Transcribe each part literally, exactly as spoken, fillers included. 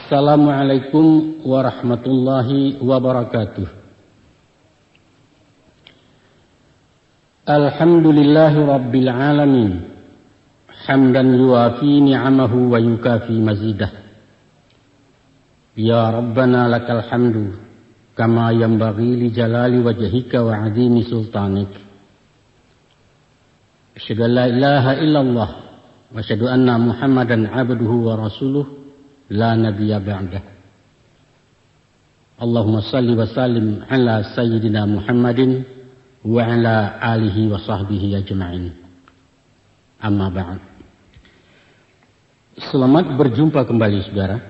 Assalamualaikum warahmatullahi wabarakatuh. Alhamdulillahi rabbil alamin. Hamdan yuwafi ni'amahu wa yukafi mazidah. Ya Rabbana lakal hamdu, kama yanbaghi li jalali wajhika wa azimi sultanik. Asyhadu an la ilaha illallah, wa asyhadu anna Muhammadan abduhu wa rasuluh, la nabiyya ba'dah. Allahumma salli wa sallim ala sayyidina Muhammadin wa ala alihi wa sahbihi ajma'in. Amma ba'd. Selamat berjumpa kembali, saudara.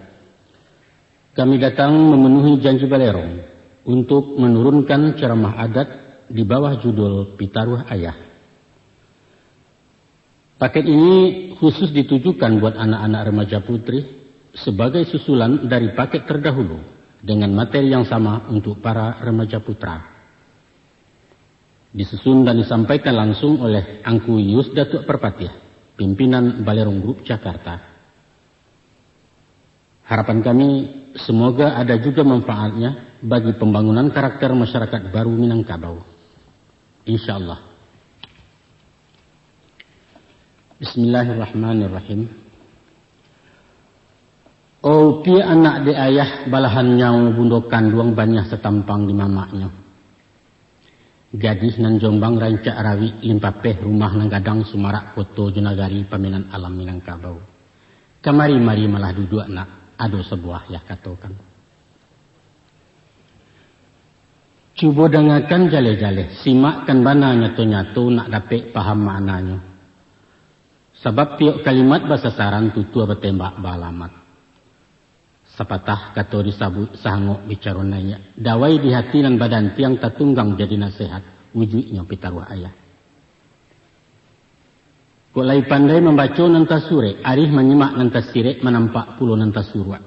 Kami datang memenuhi janji Balerong untuk menurunkan ceramah adat di bawah judul Pitaruah Ayah. Paket ini khusus ditujukan buat anak-anak remaja putri sebagai susulan dari paket terdahulu dengan materi yang sama untuk para remaja putra. Disusun dan disampaikan langsung oleh Angku Yus Datuak Parpatiah, pimpinan Balerong Group Jakarta. Harapan kami, semoga ada juga manfaatnya bagi pembangunan karakter masyarakat baru Minangkabau. Insya Allah. Bismillahirrahmanirrahim. Opiak anak dek ayah, balahan nyawo bundo kanduang, baniah satampang di mamaknyo. Gadih nan jombang rancak rawik, limpapeh rumah nan gadang, sumarak koto jo nagari, pamenan alam Minangkabau. Kamari-mari malah duduak nak, ado sabuah yah katokan. Cubo dangakan jaleh-jaleh, simakkan bana nyato-nyato, nak dapek paham maknanyo. Sabab tiok kalimat basasaran, tutua batembak baalamat. Sapatah kato disabuik, sahangok bicaro naiak. Dawai di hati nan badantiang, tatunggang jadi nasehat, wujuiknyo pitaruah ayah. Kok lai pandai mambaco nan tasurek, arih manyimak nan tasirek, manampak pulo nan tasuruak.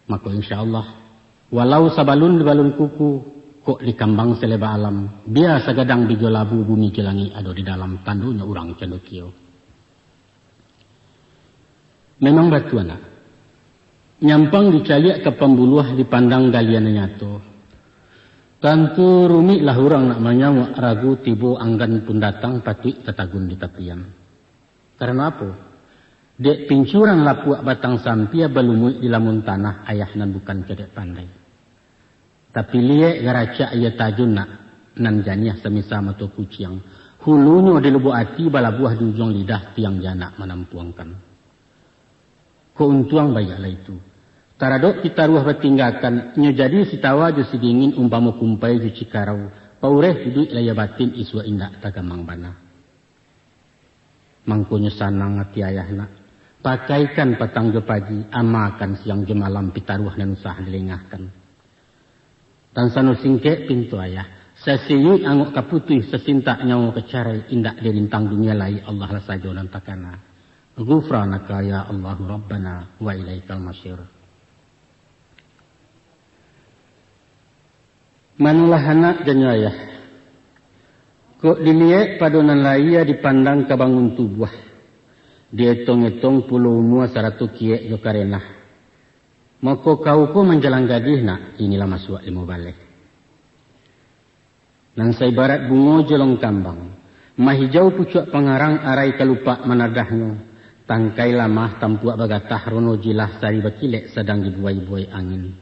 Mako, insya Allah, walau sabalun di balun kuku, kok dikambang saleba alam, bia sagadang bijo labu, bumi jo langik ado di dalam, tandonyo urang candokio. Memang batua nak. Nyampang dicaliak ka pambuluah, dipandang galian nyato. Tantu rumiklah urang nak manyauak, ragu tibo anggan pun datang, patuik tatagun di tapian. Karano apo? Dek pincuran lapuak batang sampia, balumuik di lamun tanah, ayah nan bukan cadiak pandai. Tapi liek garacak iyo tajun nak, nan janiah samisa mato kuciang. Hulunyo di lubuk ati, balabuah di ujuang lidah, tiang janak manampuangkan. Kok untuang baiak lah itu. Taradok pitaruah batinggakan, nyo jadi sitawa jo sidingin, umpamo kumpai jo cikarau, paureh iduik lahia batin, isuak indak tagamang bana. Mangkonyo sanang ati ayah nak, pakaikan patang jo pagi, amakan siang jo malam, pitaruah nan usah dilengahkan. Tan sano singkek pinto ayah, sasiyuik angok ka putuih, sasintak nyawo ka carai, indak dirintang dunia lai, Allah lah sajo nan takana. Ghufranaka ya Allahu Rabbana wa ilaikal masyir. Manolah anak janyo ayah. Kok diliek pado nan lahia, dipandang ka bangun tubuah, dietong-etong pulo umua sarato kiek jo karenah. Mako kau ko manjalang gadih nak, kini lah masuak limo baleh. Nan saibarat bungo jolong kambang, mahijau pucuak pangarang, arai kalupak manadahnyo, tangkai lamah tampuak bagatah, rono jilah sari bakilek sadang dibuai-buai angin.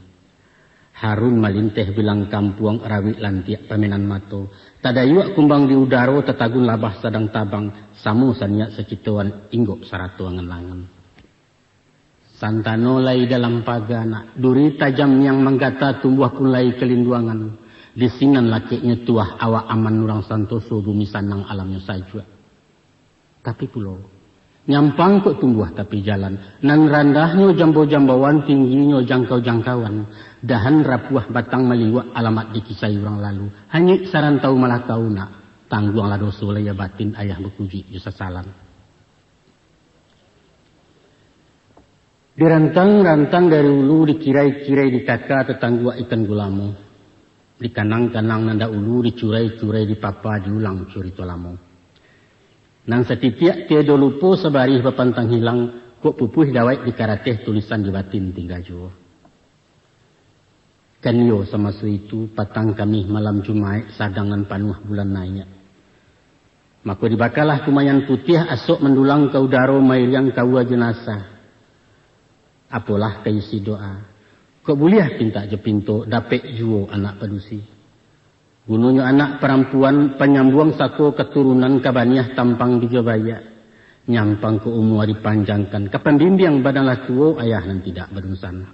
Harun malinteh bilang kampuang, rawik lantiak pamenan mato, tadayuak kumbang di udaro, tatagun labah sadang tabang, samo saniat sacitoan, inggok sarato angan-angan. Santano lai dalam paga nak, duri tajam niang manggata, tumbuah pun lai kalinduangan, di sinan lakeknyo tuah, awak aman urang santoso, bumi sanang alamnyo sajuak. Tapi pulo, nyampang kok tumbuah tapi jalan, nan randahnyo jambo-jamboan, tingginyo jangkau-jangkauan, dahan rapuah batang maliwak, alamat dikisai urang lalu, hanyuik sarantau malah kau nak, tangguanglah doso lahia batin, ayah bakujuik jo sasalan. Dirantang-rantang dari ulu, dikirai-kirai di kaka, tatangguak ikan gulamo, dikanang-kanang nan dahulu, dicurai-curai di papa, diulang curito lamo. Nan satitiak tiado lupo, sabarih bapantang hilang, Kok pupuih dawek di karateh, tulisan di batin tingga juo. Kan iyo samaso itu, patang Kamih malam Jumaik, sadang nan panuah bulan naiak. Mako dibakalah kumayan putiah, asok mandulang ka udaro, mairiang kaua jo nasa. Apolah ka isi doa. Kok buliah pintak jo pinto, dapek juo anak padusi. Gunonyo anak parampuan, panyambuang sako katurunan, ka baniah tampang dijo baiak. Nyampang ka umua dipanjangkan, ka pambimbiang badan lah tuo, ayah nan tidak badunsanak.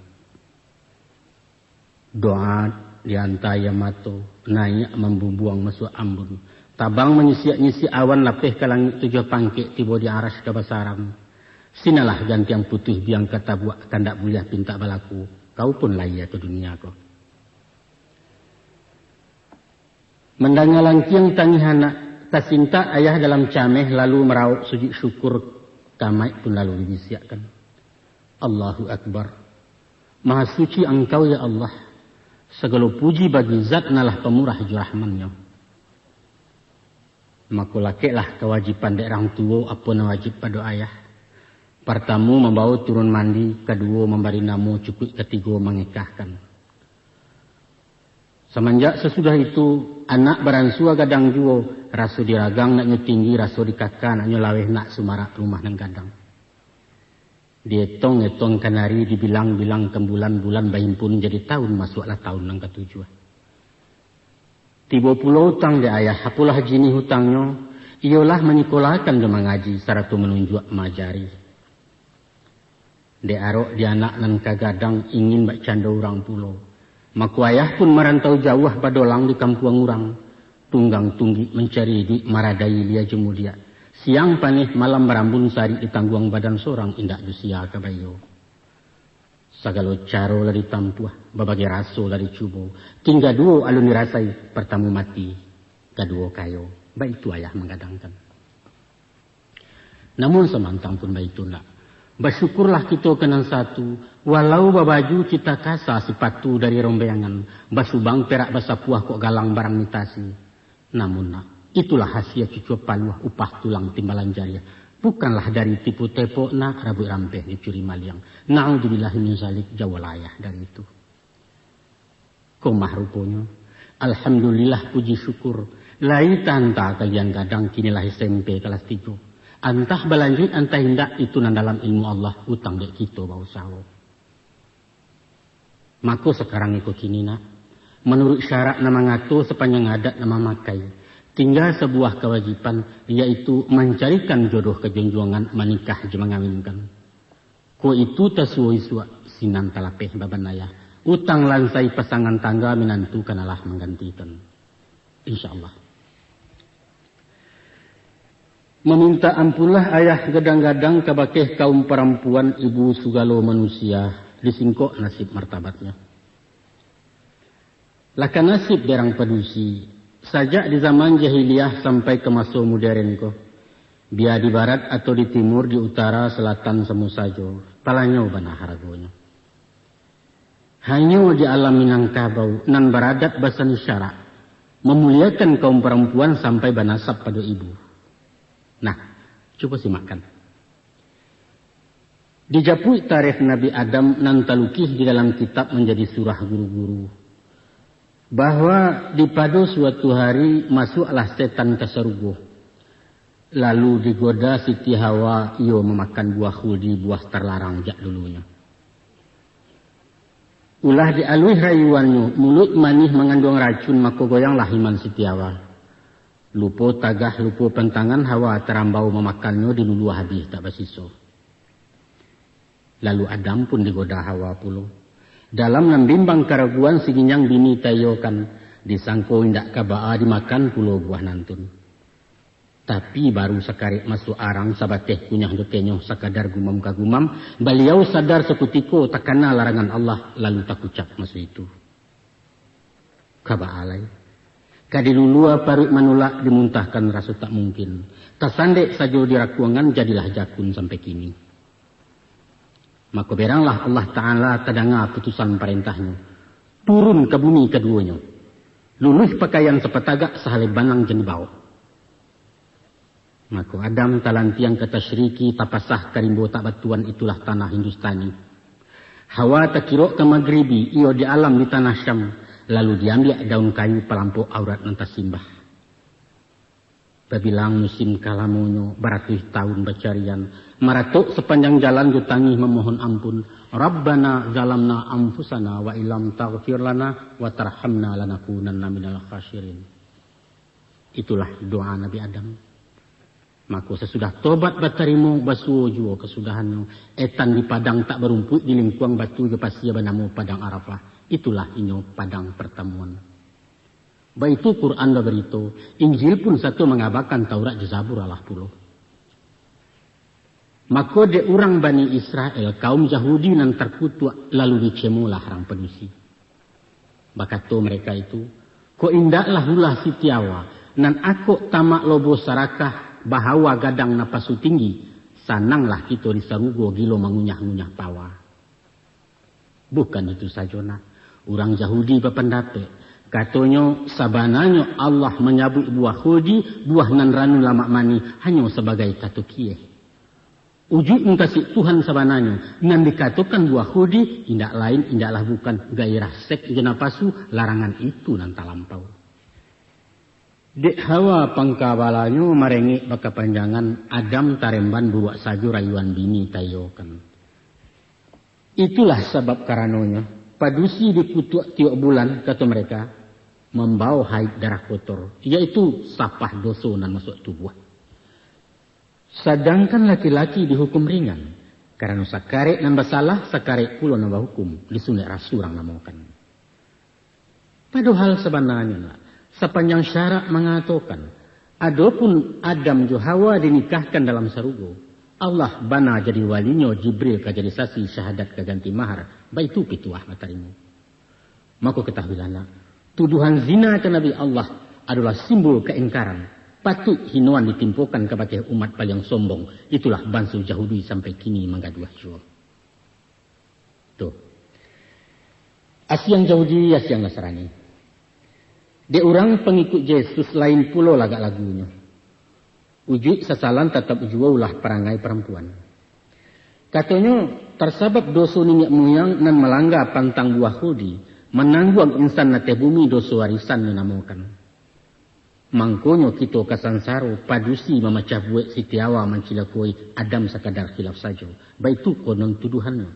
Doa dianta aia mato, naiak mambumbuang masuak ambun. Tabang manyisiak-nyisiak awan, lapeh ka langik tujuah pangkek, tibo di aras ka basarang. Sinalah gantiang putuih biang ka tabuak, kandak buliah pintak balaku, kau pun lahia ka dunia ko. Mandanga langkiang tangih anak, tasintak ayah dalam cameh, lalu marauk sujud syukur, kamaik pun lalu dibisiakkan. Allahu Akbar. Maha suci Angkau, ya Allah. Sagalo puji bagi Zat nan lah Pamurah jo Rahman-Nyo. Mako, lakeklah kawajiban dek rang tuo, apo nan wajib pado ayah. Partamo, mambawo turun mandi, kaduo, mambari namo, cukuik katigo, mangekahkan. Samanjak sasudah itu, anak baransua gadang juo, raso diragang naknyo tinggi, raso dikaka naknyo laweh, nak sumarak rumah nan gadang. Dietong-etong kanari, dibilang-bilang kan bulan, bulan bahimpun jadi taun, masuaklah taun nan katujuah. Tibo pulo utang dek ayah, apolah jinih utangnyo, iyolah manyikolakan jo mangaji, sarato manunjuak maajari. Dek arok di anak nan ka gadang, ingin bak cando urang pulo. Mako ayah pun marantau jauah, badolang di kampuang urang. Tunggang tunggik mancari iduik, maradai lia jo mudiak. Siang paneh, malam barambun sarik, ditangguang badan sorang, indak jo sia ka baiyo. Sagalo caro lah ditampuah, babagai raso lah dicubo. Tingga duo alun dirasai, partamo mati, kaduo kayo. Baitu ayah manggadangkan. Namun samantang pun baitu nak, basyukurlah kito ka nan satu, walau babaju cita kasa, sipatu dari rombeangan, basubang perak basapuah, kok galang barang mitasi. Namun nak, itulah hasia cucua paluah, upah tulang timbalan jariah. Bukanlah dari tipu tepok nak, rabuik rampeh dicuri maliang. Na'udzubillahi min zalik, jauahlah ayah dari itu. Komah ruponyo. Alhamdulillah, puji syukur. Lai tanta kalian gadang, kini lah S M P kalas tigo. Antah balanjuik, antah indak, itu nan dalam ilmu Allah, utang dek kito bausaho. Mako sakarang iko kini nak, manuruik syarak nan mangato, sapanjang adat nan mamakai, tingga sabuah kawajiban, yaitu mancarikan jodoh ka junjuangan, manikah jo mangawinkan. Kok itu tasuo isuak, sinan talapeh babanayah. Utang lansai pasangan tangga, minantu kanalah manggantikan. Insya Allah. Mamintak ampunlah ayah gadang-gadang, kabakeh kaum parampuan, ibu sugalo manusia, disingkok nasib martabatnyo. Lah ka nasib dek rang padusi, sajak di zaman jahiliah sampai ka maso moderen ko, bia di barat atau di timur, di utara, selatan, samo sajo, palanyo bana haragonyo. Hanyo di alam Minangkabau nan baradat basani syarak, mamuliakan kaum parampuan sampai banasab pado ibu. Nah, cubo simakkan. Dijapuik tarikh Nabi Adam nan talukih di dalam kitab manjadi surah guru-guru, bahwa di pado suatu hari masuaklah setan ka sarugo, lalu digoda Siti Hawa, iyo mamakan buah khuldi, buah tarlarang jak dulunyo. Ulah dialuih rayuannyo, muluik manih manganduang racun, mako goyanglah iman Siti Hawa. Lupo tagah, lupo pantangan, Hawa tarambau mamakannyo, diluluah abih tak basiso. Lalu Adam pun digoda Hawa pulo. Dalam nan bimbang karaguan, siginjang bini taiyokan, disangko indak ka baa, dimakan pulo buah nantun. Tapi baru sakarek masuak arang, sabateh kunyah jo tenyoh, sakadar gumam ka gumam, baliau sadar sakutiko, takana larangan Allah, lalu takucak maso itu. Ka baa lai? Ka dilulua paruik manulak, dimuntahkan raso tak mungkin. Tasandek sajo di rakuangan, jadilah jakun sampai kini. Mako beranglah Allah Ta'ala tadanga putusan parentah-Nyo. Turun ka bumi kaduonyo. Luluih pakaian sapatagak, sahalai banang jan dibawok. Mako Adam talantiang ka tasyriki, tapasah ka rimbo tak batuan, itulah tanah Hindustani. Hawa takirok ka magribi, iyo di alam di tanah Syam, lalu diambiak daun kayu palampok aurat nan tasimbah. Babilang musim ka lamonyo, baratuih taun bacarian, maratok sapanjang jalan jo tangih mamohon ampun, "Rabbana zalamna anfusana wa illam taghfir lana wa tarhamna lanakunanna minal khasirin." Itulah doa Nabi Adam. Mako sasudah tobat batarimo, basuo juo kasudahannyo, etan di padang tak barumpuik di lingkuang batu jo pasia banamo Padang Arafah. Itulah inyo Padang Partamuan. Baitu Quran babarito, Injil pun sato mangabakan Taurat jo Zabur alah pulo. Mako dek urang Bani Israel, kaum Yahudi nan tarkutuak, lalu dicemolah rang padusi. Bakato mereka itu, "Kok indaklah ulah Sitiawa, nan akok tamak lobo sarakah, bahawa gadang napasu tinggi, sananglah kito di sarugo gilo mangunyah-ngunyah pawa." Bukan itu sajo, nak. Urang Yahudi bapandapek, katonyo, sabananyo Allah manyabuik buah khuldi, buah nan ranu lamak manih, hanyo sabagai kato kieh. Ujuik mukasuik Tuhan sabananyo, nan dikatokan buah khuldi, indak lain, indaklah bukan, gairah seks jo napasu, larangan itu nan talampau. Dek hawa pangkabalanyo marengek bakapanjangan, Adam taremban buruak sajo rayuan bini taiyokan. Itulah sabab karanonyo, padusi dikutuak tiok bulan, kato mereka, mambao haid darah kotor, yaitu sapah doso nan masuak tubuah. Sadangkan laki-laki dihukum ringan, karano sakarek nan basalah, sakarek pulo nan bahukum, disunek rasu urang namokan. Padohal sabananyo, nak, sapanjang syarak mangatokan, adopun Adam jo Hawa dinikahkan dalam sarugo, Allah bana jadi walinyo, Jibril ka jadi sasi, syahadat ka ganti mahar, baitu pituah batarimo. Mako katahuilah, nak, tuduhan zina ka Nabi Allah adolah simbol kaingkaran, patuik hinoan ditimpokan kabake umat paliang sombong, itulah banso Yahudi sampai kini manggaduah juo. Tu. Asiang Yahudi, asiang Nasrani. Dek urang pangikuik Yesus lain pulo lagak lagunyo. Ujuik sasalan tatap juo ulah parangai parampuan. Katonyo, tasabab doso niniak muyang nan malangga pantang buah khuldi, manangguang insan ateh bumi doso arisan nyo namokan. Mangkonyo kito ka sansaro, padusi mamacah buek, Sitiawa mancilakoi, Adam sakadar khilaf sajo. Baitu konon tuduhannyo.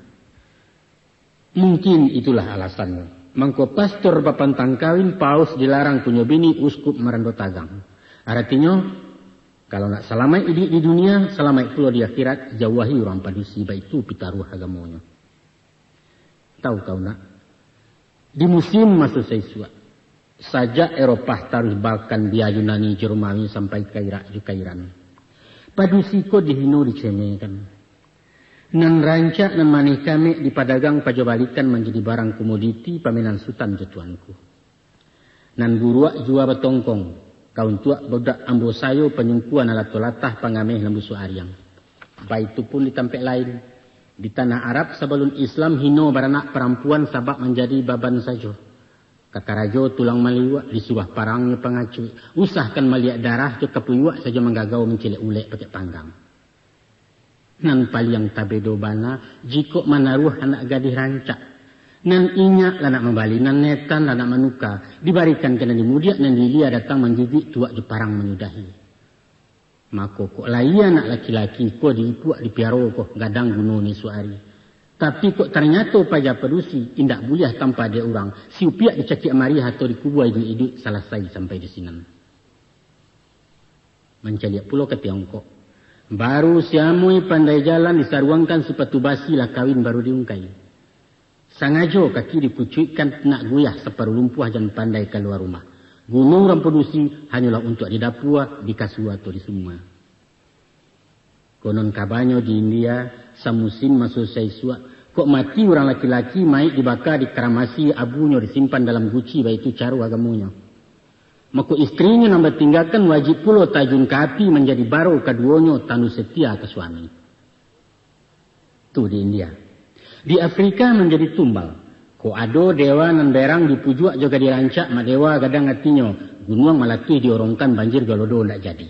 Mungkin itulah alasannyo. Mangko pastor bapantang kawin, paus dilarang punyo bini, uskup marando tagang. Aratinyo, kalau nak salamaik iduik di dunia, salamaik pulo di akhirat, jauahi urang padusi, baitu pitaruah agamonyo. Tahu kau nak, di musim maso saisuak, sajak Eropah taruih Balkan, bia Yunani jo Romawi sampai ka Irak jo ka Iran, padusi ko dihino dicemekan. Nan rancak, nan manih kamek dipadagang pajobalikan manjadi barang komoditi pamenan sutan jo tuanku. Nan buruak jua batongkong, ka untuak budak ambo sayo panyungkuan alato latah pangameh nan busuak ariang. Baitu pun di tampek lain, di tanah Arab sabalun Islam hino baranak parampuan sabab manjadi baban sajo. Ka karajo tulang maliuak, disuruah parangnyo pangacuik, usahkan maliak darah jo kapuyuak sajo manggagau mancilek ulek pakek panggang. Nan paliang tabedo bana, jikok manaruah anak gadih rancak. Nan inyak lah nak mambali, nan netan lah nak manuka, dibarikan ka nan di mudiak, nan di ilia datang manjujuik tuak jo parang manyudahi. Mako, kok lahia anak laki-laki ko diipuak dipiaro ko gadang gunonyo suari. Tapi kok tarnyato paja padusi, indak buliah tampa dek urang, siupiak dicakiak mariah atau dikubua iduik-iduik, salasai sampai di sinan. Mancaliak pulo ka Tiongkok. Baru siamoi pandai jalan, disaruangkan sipatu basi, lah kawin baru diungkai. Sangajo kaki dikucuikkan, nak guyah saparuh lumpuah, jan pandai kalua rumah. Guno urang padusi hanyolah untuak di dapua, di kasua atau di sumua. Konon kabanyo di India, samusim maso saisuak, kok mati urang laki-laki, maik dibaka, dikaramasi, abunyo disimpan dalam guci, baitu caro agamonyo. Mako istrinyo nan batinggakan wajib pulo tajun ka api, manjadi baro kaduonyo, tando setia ka suami. Tu di India. Di Afrika manjadi tumbal. Kok ado dewa nan berang dipujuak jo gadih rancak, mak dewa gadang atinyo, gunuang malatuih diorongkan, banjir galodo ndak jadi.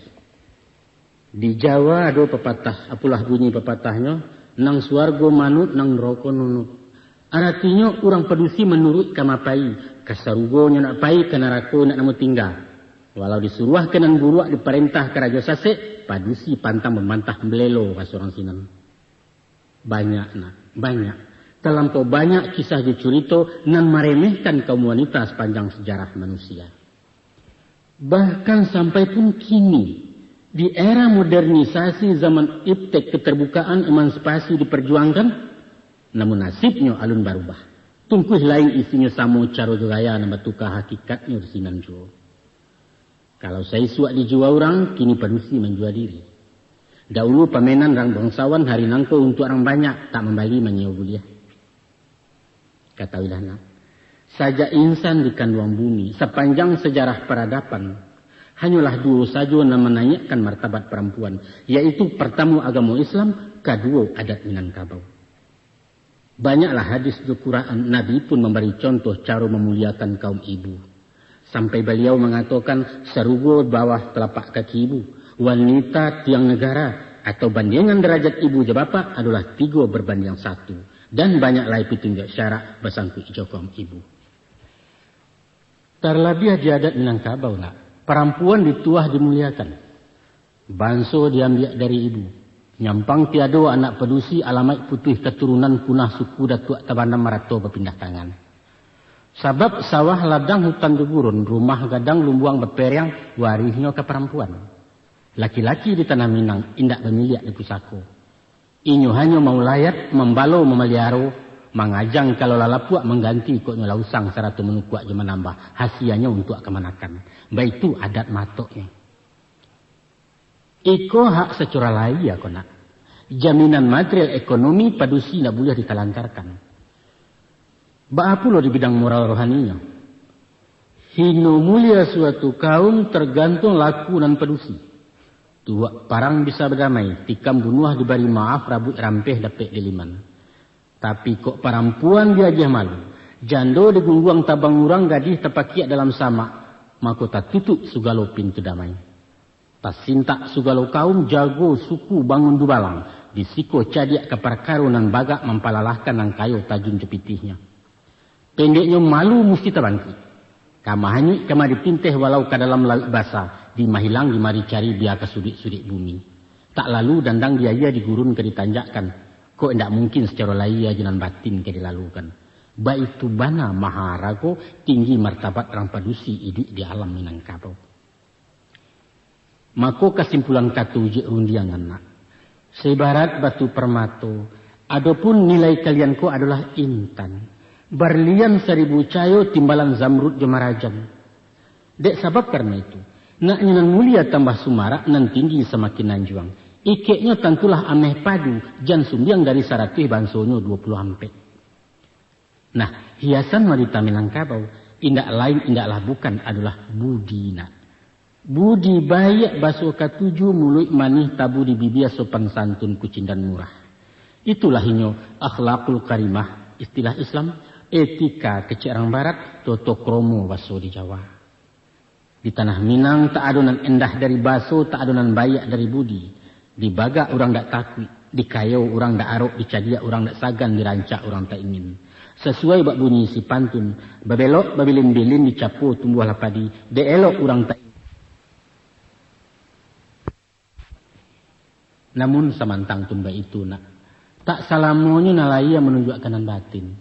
Di Jawa ado papatah, apolah bunyi papatahnyo, "Nan suargo manut, nan narako nunut." Aratinyo, urang padusi manuruik ka ma pai, ka sarugo nyo nak pai, ka narako nak namo tingga. Walau disuruahkan nan buruak, diparentah karajo sasek, padusi pantang bamantah, balelo, kato urang sinan. Banyak, nak, banyak. Talampau banyak kisah jo curito nan maremehkan kaum wanita sapanjang sajarah manusia. Bahkan sampai pun kini, di era modernisasi zaman iptek, keterbukaan, emansipasi diperjuangkan, namun nasibnyo alun barubah. Tungkuih lain isinyo, samo caro jo gaya nan batuka, hakikatnyo di sinan juo. Kalau saisuak dijua urang, kini padusi manjua diri. Daulu pamenan rang bangsawan, hari nangko untuak rang banyak, tak mambali manyewa buliah. Katahuilah, nak, sajak insan dikanduang bumi, sapanjang sajarah paradaban, hanyolah duo sajo nan manaiakkan martabat parampuan, yaitu partamo agamo Islam, kaduo adat Minangkabau. Banyaklah hadis jo Quran, Nabi pun mambari contoh caro mamuliakan kaum ibu. Sampai baliau mangatokan, "Sarugo bawah talapak kaki ibu, wanita tiang nagara, atau bandiangan darajat ibu jo bapak adolah tigo barbandiang satu, dan banyak lai pitunjuak syarak basangkuik jo kaum ibu." Talabiah di adat Minangkabau, nak, parampuan dituah dimuliakan. Banso diambiak dari ibu. Nyampang tiado anak padusi, alamaik putuih katurunan, punah suku, datuak tabanam, arato bapindah tangan. Sabab sawah ladang hutan jo gurun, rumah gadang lumbuang baperiang, warihnyo ka parampuan. Laki-laki di tanah Minang indak bamiliak di pusako. Inyo hanyo maulayat, mambalo, mamaliaro, mangajang kalau lah lapuak, mangganti kok nyo lah usang, sarato manukuak jo manambah, hasianyo untuak kamanakan. Baitu adat matoknyo. Iko hak sacora lahia ko, nak. Jaminan material ekonomi padusi indak buliah ditalantarkan. Baa pulo di bidang moral rohaninyo? Hino mulia suatu kaum targantuang laku nan padusi. Tubuak parang bisa badamai, tikam bunuah dibari maaf, rabuik rampeh dapek diliman. Tapi kok parampuan diagiah malu, jando digungguang tabang urang, gadih tapakiak dalam samak, mako tatutuik sugalo pintu damai. Tasintak sugalo kaum, jago suku bangun dubalang, di siko cadiak ka parkaro nan bagak, mampalalahkan nan kayo tajun jo pitihnyo. Pendeknyo, malu musti tabangkik. Ka mahanyuik, ka madipinteh, walau ka dalam lauik basa, di mahilang, di maricari, bia ka suduik-suduik bumi. Tak lalu dandang di aia, di gurun ka ditanjakkan, kok indak mungkin sacaro lahia jo nan batin ka dilalukan. Baitu bana maharago, tinggi martabat rang padusi iduik di alam Minangkabau. Mako, kasimpulan kato ujek rundiangan, nak, saibarat batu parmato, adopun nilai kalian ko adolah intan, barlian saribu cayo, timbalan zamrud jo marajan. Dek sabab karano itu, naknyo nan mulia tambah sumarak, nan tinggi samakin anjuang. Ikeknyo tantulah ameh padu, jan sumbiang dari saratuih, bansonyo duo puluah ampek. Nah, hiasan wanita Minangkabau, indak lain, indaklah bukan, adolah budi, nak. Budi baiak, baso katuju, muluik manih, tabu di bibia, sopan santun, kucindan murah. Itulah inyo akhlakul karimah, istilah Islam, etika kecek rang Barat, toto kromo baso di Jawa. Di tanah Minang, tak ado nan endah dari baso, tak ado nan baiak dari budi. Dibagak urang dak takuik, dikayo urang dak arok, dicadiak urang dak sagan, dirancak urang tak ingin. Sasuai bak bunyi isi pantun, babelok babilin-bilin, dicapo tumbuahlah padi, dek elok urang tak ingin. Namun samantang pun baitu, nak, tak salamonyo nan lahia manunjuakkan nan batin.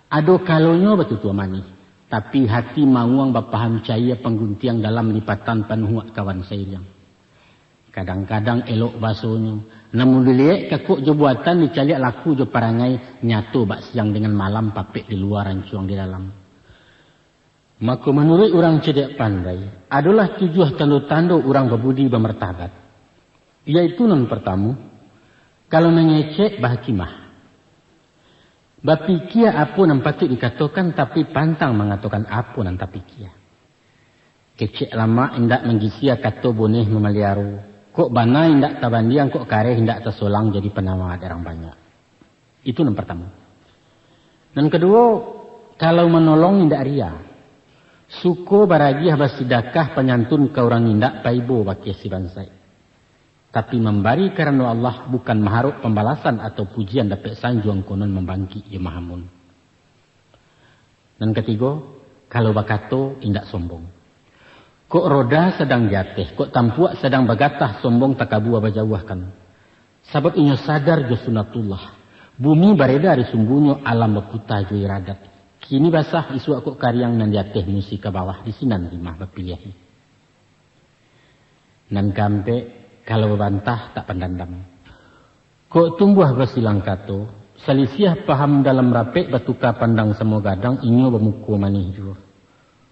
Ado kalonyo batutua manih, tapi hati mauang bapaham caia, pangguntiang dalam lipatan panuhuak kawan sairiang. Kadang-kadang elok basonyo, namun diliek kakok jo buatan, dicaliak laku jo parangai, nyato bak siang dengan malam, papek di lua, rancuang di dalam. Mako, manuruik urang cadiak pandai, adolah tujuah tando-tando urang babudi bamartabat, yaitu nan partamo, kalau mangecek, bahakimah. Bapikia apo nan patuik dikatokan, tapi pantang mangatokan apo nan tapikia. Kecek lamak indak manggisia, kato boneh mamaliaro. Kok bana indak tabandiang, kok kareh indak tasolang, jadi panawa dek rang banyak. Itu nan partamo. Nan kaduo, kalau manolong indak ria. Suko baragiah basidakah panyantun ka urang indak, paibo bakeh si bansaik. Tapi mambari karano Allah, bukan maharok pambalasan atau pujian dapek sanjuang, konon mambangkik jo mahamun. Nan katigo, kalau bakato, indak sombong. Kok roda sadang di ateh, kok tampuak sadang bagatah, sombong takabua bajauahkan. Sabab inyo sadar jo sunatullah. Bumi bareda di sumbunyo, alam baputa jo iradat. Kini basah, isuak kok kariang, nan di ateh musi ka bawah, di sinan rimah bapiliahi. Nan kaampek, kalau babantah tak pandandam. Kok tumbuah basilang kato, salisiah paham dalam rapek, batuka pandang samo gadang, inyo bamuko manih juo.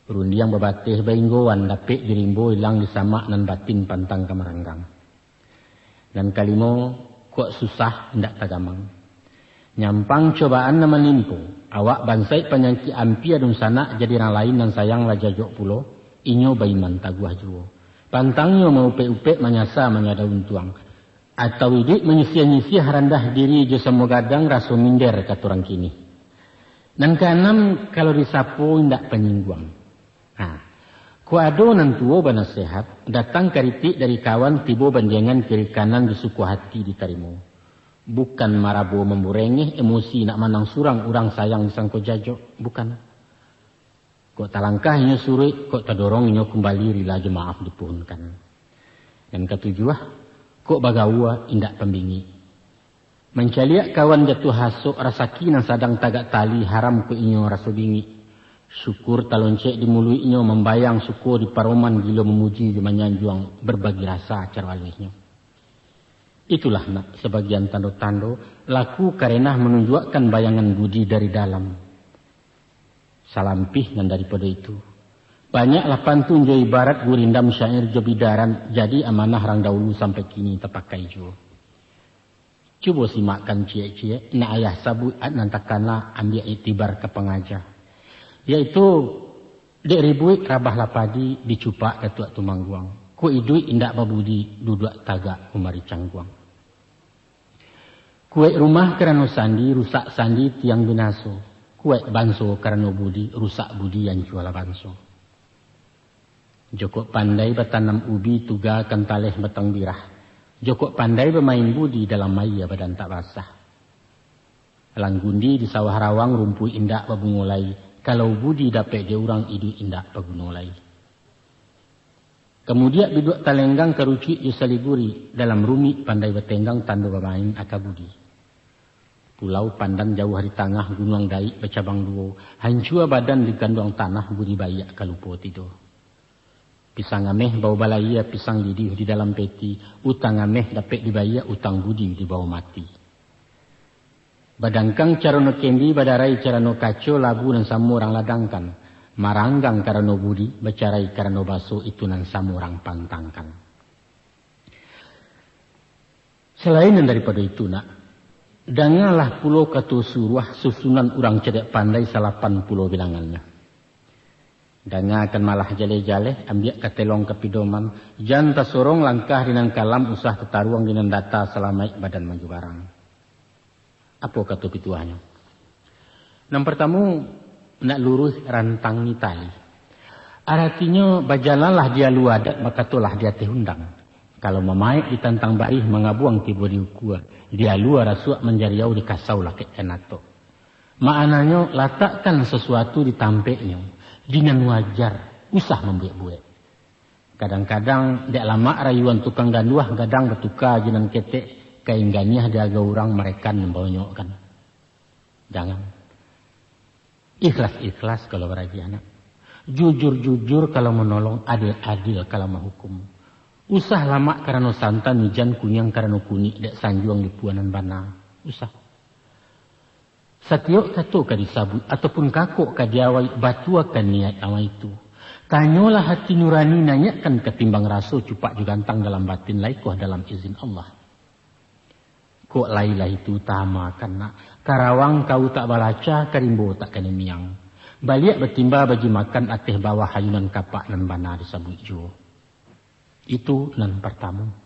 Rundiang babateh bainggoan, dapek di rimbo, ilang di samak, nan batin pantang ka maranggang. Nan kalimo, kok susah indak tagamang. Nyampang cobaan nan manimpo, awak bansaik panyakik, ampia dunsanak jadi rang lain, nan sayang lah jajok pulo, inyo baiman taguah juo. Pantangnyo maupek-upek, manyasa manyada untuang. Atau iduik manyisiah-nyisiah, randah diri jo samo gadang, raso minder kato urang kini. Nan kaanam, kalau disapo indak panyingguang. Ha. Kok ado nan tuo banasehat, datang karitik dari kawan, tibo bandiangan kiri kanan, di suko hati ditarimo. Bukan marabo mamburengeh, emosi nak manang surang, urang sayang disangko jajok, bukan. Kok talangkah inyo suruik, kok tadorong inyo kumbali, rila jo maaf dipuhunkan. Nan katujuah, kok bagaua indak pambingik. Mancaliak kawan jatuah hasok, rasaki nan sadang tagak tali, haram kok inyo raso bingik. Syukur taloncek di muluiknyo, mambayang suko di paroman, gilo mamuji jo manyanjuang, berbagi rasa caro aluihnyo. Itulah nak sabagian tando-tando, laku karenah manunjuakkan bayangan budi dari dalam. Salampih nan daripado itu, banyaklah pantun jo ibarat, gurindam syair jo bidaran, jadi amanah rang daulu, sampai kini tapakai juo. Cubo simakkan ciek-ciek, nak ayah sabuik nan takana, ambiak iktibar ka pangaja. Yaitu, dek ribuik rabahlah padi, dicupak Datuak Tumangguang. Kok iduik indak babudi, duduak tagak kumari cangguang. Kuaik rumah karano sandi, rusak sandi tiang binaso. Kuaik banso karano budi, rusak budi ancualah banso. Jokok pandai batanam ubi, tuga kantaleh batang birah. Jokok pandai bamain budi, dalam aia badan tak basah. Langgundi di sawah rawang, rumpuik indak babungo lai. Kalau budi dapek dek urang, iduik indak baguno lai. Kamudiak biduak talenggang, karucuik jo saliguri, dalam rumik pandai batenggang, tando bamain aka budi. Pulau Pandan jauah di tangah, gunuang Daik bacabang duo, hancua badan diganduang tanah, budi baiak ka lupo tido. Pisang ameh bao balayia, pisang didiah di dalam peti, utang ameh dapek dibayia, utang budi dibao mati. Badangkang carano kendi, badarai carano kaco, labu nan samo urang ladangkan. Maranggang karano budi, bacarai karano baso, itu nan samo urang pantangkan. Salain nan daripado itu, nak, dangalah pulo kato suruah, susunan urang cadiak pandai, salapan pulo bilangannyo. Dangakan malah jaleh-jaleh, ambiak katelong ka pidoman, jan tasorong langkah di nan kalam, usah tataruang di nan data, salamaik badan manjubarang. Apo kato pituahnyo? Nan partamo, nak luruih rantangi tali. Aratinyo, bajalanlah di alua adat, bakatolah di ateh undang. Kalau mamaek ditantang barih, mangabuang tibo di ukua, di alua rasuak manjariau, di kasau lakek kanatok. Maknanyo, latakkan sasuatu di tampeknyo, di nan wajar, usah mambuek-buek. Kadang-kadang, dek lamak rayuan tukang ganduah, gadang batuka jo nan ketek, kain ganiah diagau urang, marekan mambonyokkan. Jangan. Ikhlas-ikhlas kalau baragiah, nak. Jujur-jujur kalau manolong, adil-adil kalau mahukum. Usah lamak karano santan, ijan kuniang karano kunik, dek sanjuang di puanan bana. Usah. Satiok kato ka disabuik, ataupun kakok ka diawai, batuakan niaik awai tu. Tanyolah hati nurani, naiakkan katimbang raso, cupak jo gantang dalam batin, laikoh dalam izin Allah. Kok lai-lai tu utamakan, nak. Karawang kau tak balaca, karimbo tak kanimiang. Baliak batimba bajimakan, ateh bawah ayunan kapak, nan bana disabuik juo. Itu nan partamo.